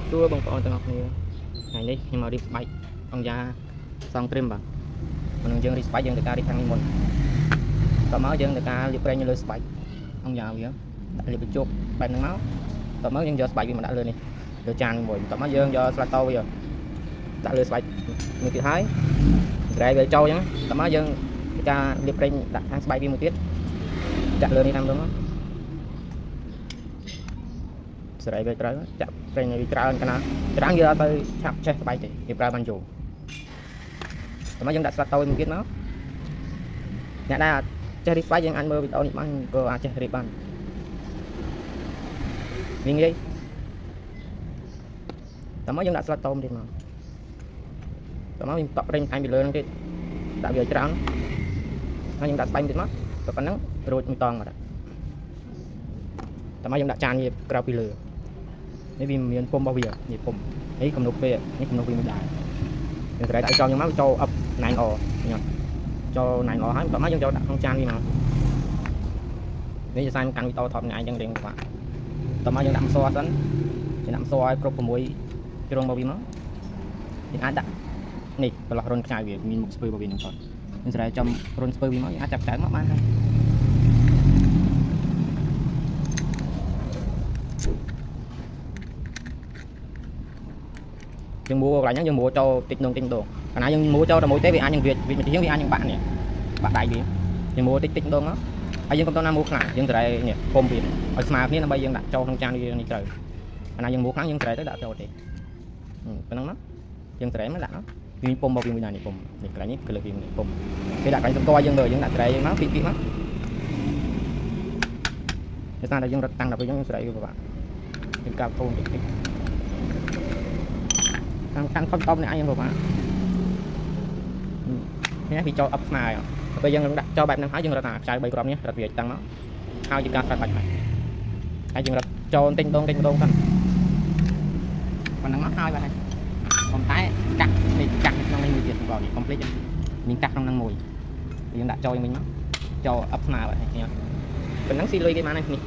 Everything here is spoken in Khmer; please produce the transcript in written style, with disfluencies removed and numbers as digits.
រាបសួរបងប្អូនទាំងអស់គ្នាថ្ងៃនេះខ្ញុំមករៀបស្បែកអង្គយ៉ាសងត្រិមបាទមុននឹងយើងរៀបស្បែកយើងត្រូវការរៀបខាងនេះមុនតមកយើងត្រូវការលាបប្រេងនៅលើស្បែកអង្គយ៉ាវាដាក់លាបបញ្ជោគបែបហ្នឹងមកតមកយើងយកស្បែកវាមកដាក់លើនេះលើចានមួយតមកយើងយកស្លាតតោវាដាក់លើស្បែកមួយទៀតហើយក្រែវាចូលអញ្ចឹងតមកយើងត្រូវការលាបប្រេងដាក់ខាងស្បែកវាមួយទៀតចាក់លើនេះតាមដងមក សេរីវាត្រូវចាក់ប្រេងឲ្យវាច្រើនកាលណាច្រើនយើងអត់ទៅឆាប់ចេះស្បែកទេគេប្រើបានយូរតែមកយើងដាក់ស្លាតូចមួយទៀតមកអ្នកដែលអត់ចេះរីកស្បែកយើងអាចមើលវីដេអូនេះបានក៏អាចចេះរៀបបានវាងាយតែមកយើងដាក់ស្លាតូមទៀតមកតែមកយើងតក់ប្រេងថែមពីលើហ្នឹងទៀតដាក់វាឲ្យច្រើនហើយយើងដាក់ស្បែកទៀតមកតែប៉ុណ្ណឹងរួចមួយតង់មកតែមកយើងដាក់ចានវាក្រៅពីលើនេះវាមានពុំរបស់វានេះពុំនេះគំនុកវានេះគំនុកវាមិនដែរយើងស្រែកដាក់ចំយ៉ាងមកចូលអឹប 9 o ញ៉ាំចូល 9 o ហើយបន្ទាប់មកយើងចូលដាក់ក្នុងចានវាមកនេះជាសាញកាន់វីដេអូថតនេះឯងចឹងរៀងពិបាកតមកយើងដាក់ម្សៅសិនយើងដាក់ម្សៅឲ្យគ្រប់6ជ្រុងរបស់វាមកយើងអាចដាក់នេះប្រឡោះរុនខ្ចៅវាមានមុខស្ពឺរបស់វានឹងថតយើងស្រែកចំរុនស្ពឺវាមកយើងអាចចាប់ខ្ចៅមកបានហើយយើងមួកន្លែងហ្នឹងយើងមួចូលតិចដងតិចម្ដងកាលណាយើងមួចូលតែមួយទេវាអាចនឹងវាវាមួយជាងវាអាចនឹងបាក់នេះបាក់ដៃវាយើងមួតិចតិចម្ដងមកហើយយើងកុំតណាមួខ្លាំងយើងស្រែនេះពុំវាឲ្យស្មើគ្នាដើម្បីយើងដាក់ចូលក្នុងចានវានេះត្រូវកាលណាយើងមួខ្លាំងយើងស្រែទៅដាក់ចូលទេប៉ុណ្ណឹងមកយើងស្រែមកដាក់មកវាពុំមកវាមួយណានេះពុំនេះកន្លែងនេះគឺលើវានេះពុំគេដាក់កន្លែងសម្គាល់យើងមើលយើងដាក់ស្រែយើងមកពីពីមកដោយសារតែយើងរត់តាំងដល់ពេលយើងស្រែវាពិបាកយើងកាប់ធូនតិចតិច តាមកាន់ខំតបនេះឯងពិបាកនេះវាចូលអឹបស្មើហើយពេលយើងដាក់ចូលបែបហ្នឹងហើយយើងរត់អាខ្ចៅ3គ្រាប់នេះរត់វាតាំងមកហើយជាការស្រាត់បាច់ហើយហើយយើងរត់ចូលទិញដងទិញម្ដងសិនប៉ុណ្ណឹងមកហើយបាទហើយប៉ុន្តែកាក់នេះកាក់នៅក្នុងនេះមួយទៀតបងនេះកុំភ្លេចមានកាក់ក្នុងហ្នឹងមួយយើងដាក់ចូលវិញមកចូលអឹបស្មើបាទនេះប៉ុណ្ណឹងស៊ីលុយគេបានហើយនេះ